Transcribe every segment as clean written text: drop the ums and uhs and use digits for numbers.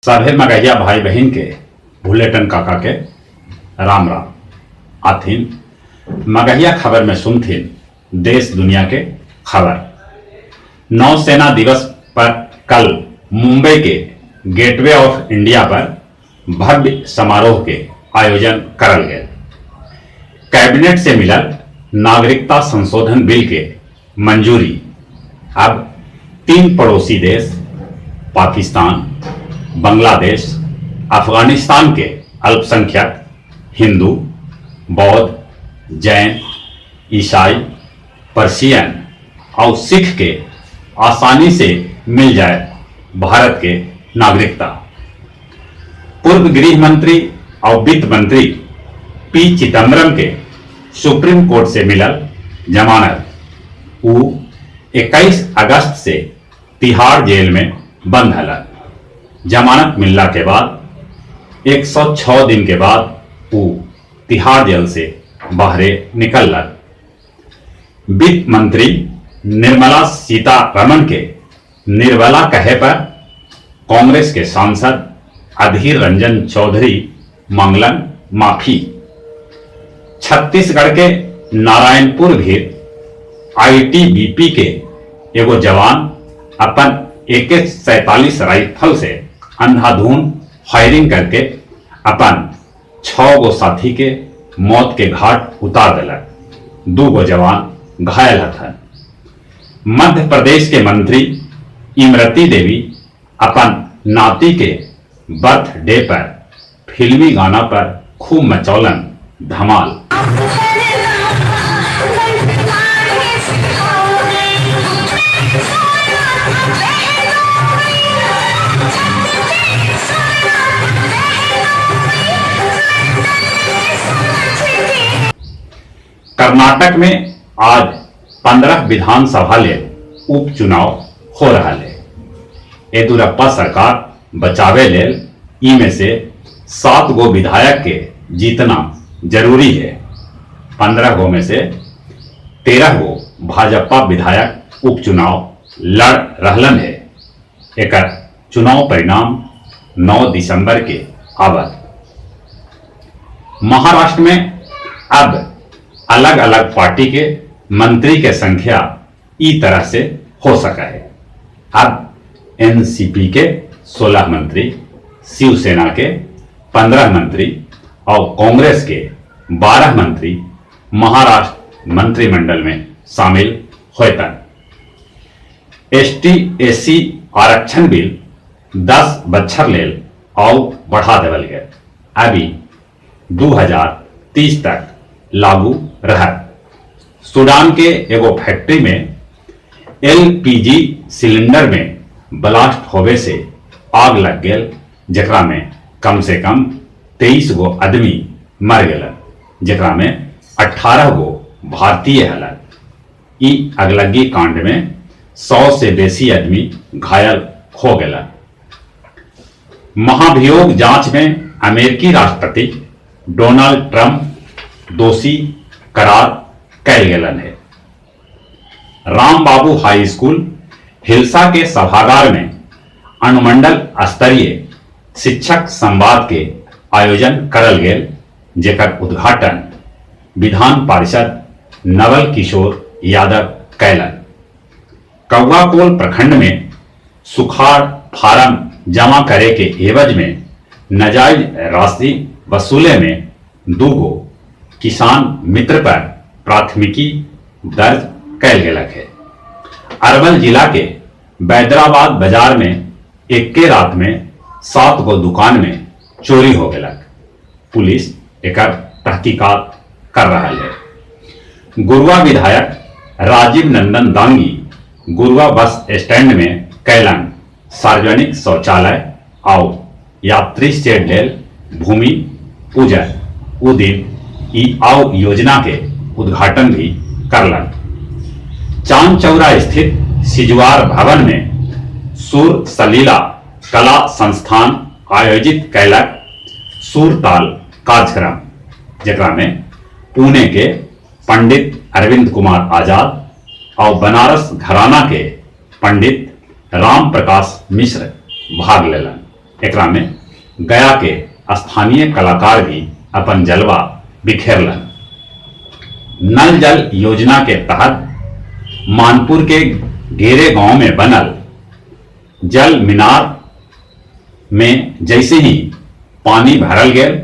सभे मगहिया भाई बहिन के भुलेटन काका के राम राम। आथिन मगहिया खबर में सुनथिन देश दुनिया के खबर। नौसेना दिवस पर कल मुंबई के गेटवे ऑफ इंडिया पर भव्य समारोह के आयोजन करल गेल। कैबिनेट से मिलल नागरिकता संशोधन बिल के मंजूरी अब तीन पड़ोसी देश पाकिस्तान, बांग्लादेश, अफगानिस्तान के अल्पसंख्यक हिंदू, बौद्ध, जैन, ईसाई, पर्सियन आउ सिख के आसानी से मिल जाए भारत के नागरिकता। पूर्व गृह मंत्री आउ वित्त मंत्री पी चिदम्बरम के सुप्रीम कोर्ट से मिलल जमानत। ऊ 21 अगस्त से तिहाड़ जेल में बंद हलन। जमानत मिलला के बाद 106 दिन के बाद ऊ तिहाड़ जेल से बाहरे निकललन। वित्त मंत्री निर्मला सीतारमण के निर्बला कहे पर कांग्रेस के सांसद अधीर रंजन चौधरी मांगलन माफी। छत्तीसगढ़ के नारायणपुर भीर आईटीबीपी के एगो जवान अपन AK-47 rifle से अंधाधुंध फायरिंग करके अपन 6 गो साथी के मौत के घाट उतार देलक। 2 गो जवान घायल हथन। मध्य प्रदेश के मंत्री इमरती देवी अपन नाती के बर्थडे पर फिल्मी गाना पर खूब मचौलन धमाल। कर्नाटक में आज 15 विधानसभा ले उपचुनाव हो रहा है। येदियुरप्पा सरकार बचावे लेल ई में से 7 गो विधायक के जीतना जरूरी है। 15 गो में से 13 गो भाजपा विधायक उपचुनाव लड़ रहलन है। एकर चुनाव परिणाम 9 दिसंबर के आवत। महाराष्ट्र में अब अलग अलग पार्टी के मंत्री के संख्या ई तरह से हो सका है। अब एनसीपी के 16 मंत्री, शिवसेना के 15 मंत्री और कांग्रेस के 12 मंत्री महाराष्ट्र मंत्रिमंडल में शामिल होतन। एसटी एससी आरक्षण बिल 10 बच्छर लेल आउ बढ़ा देवल गए। अभी 2030 तक लागू रहत। सूडान के एगो फैक्ट्री में एलपीजी सिलेंडर में ब्लास्ट होवे से आग लग गेल, जेकरा में कम से कम 23 गो आदमी मर गेलन, जेकरा में 18 गो भारतीय हलन। ई अगलगी कांड में 100 से बेसी आदमी घायल हो गेलन। महाभियोग जांच में अमेरिकी राष्ट्रपति डोनाल्ड ट्रंप दोषी करार कैल गेलन है। राम बाबू हाई स्कूल हिलसा के सभागार में अनुमंडल स्तरीय शिक्षक संवाद के आयोजन करल गेल, जेकर उद्घाटन विधान पारिषद नवल किशोर यादव कैलन। कौआकोल प्रखंड में सुखाड़ फार्म जमा करे के एवज में नाजायज राशि वसूले में 2 गो किसान मित्र पर प्राथमिकी दर्ज कैल गेलक है। अरवल जिला के बैदराबाद बाजार में एके रात में 7 गो दुकान में चोरी हो गेलक। पुलिस एकर तहकीकात कर रहा है। गुरुआ विधायक राजीव नंदन दांगी गुरुआ बस स्टैंड में कैलन सार्वजनिक शौचालय आउ यात्री शेड लेल भूमि पूजन। उ दिन ई आओ योजना के उद्घाटन भी करलन। चांदचौरा स्थित सिजुआर भवन में सुर सलीला कला संस्थान आयोजित कैलक सुरताल कार्यक्रम, जेकरा में पुणे के पंडित अरविंद कुमार आजाद और बनारस घराना के पंडित राम प्रकाश मिश्र भाग लेलन। एकरा में गया के स्थानीय कलाकार भी अपन जलवा बिखेरलन। नल जल योजना के तहत मानपुर के घेरे गांव में बनल जल मीनार में जैसे ही पानी भरल गेल,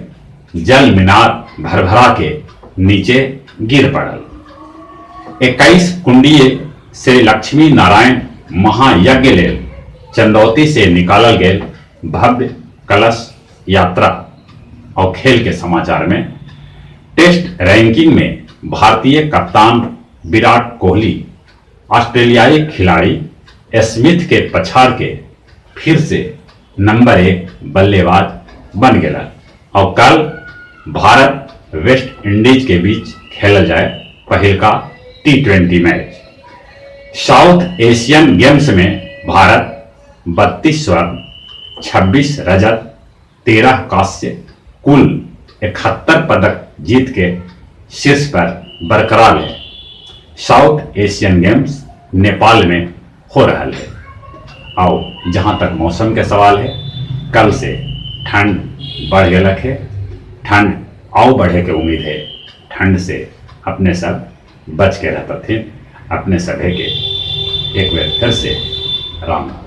जल मीनार भरभरा के नीचे गिर पड़ल। 21 कुंडीय श्री लक्ष्मी नारायण महायज्ञ लेल चंदौती से निकालल गेल भव्य कलश यात्रा। और खेल के समाचार में टेस्ट रैंकिंग में भारतीय कप्तान विराट कोहली ऑस्ट्रेलियाई खिलाड़ी स्मिथ के पछाड़ के फिर से नंबर 1 बल्लेबाज बन गया। और कल भारत वेस्ट इंडीज के बीच खेलल जाए पहिलका T20 match. South Asian Games में भारत 32 स्वर्ण, 26 रजत, 13 कांस्य, कुल 71 पदक जीत के शीर्ष पर बरकरार है। साउथ एशियन गेम्स नेपाल में हो रहा है। और जहां तक मौसम के सवाल है, कल से ठंड बढ़ गलक है। ठंड और बढ़े के उम्मीद है। ठंड से अपने सब बच के रहता थे। अपने सभे के एक बार फिर से राम राम।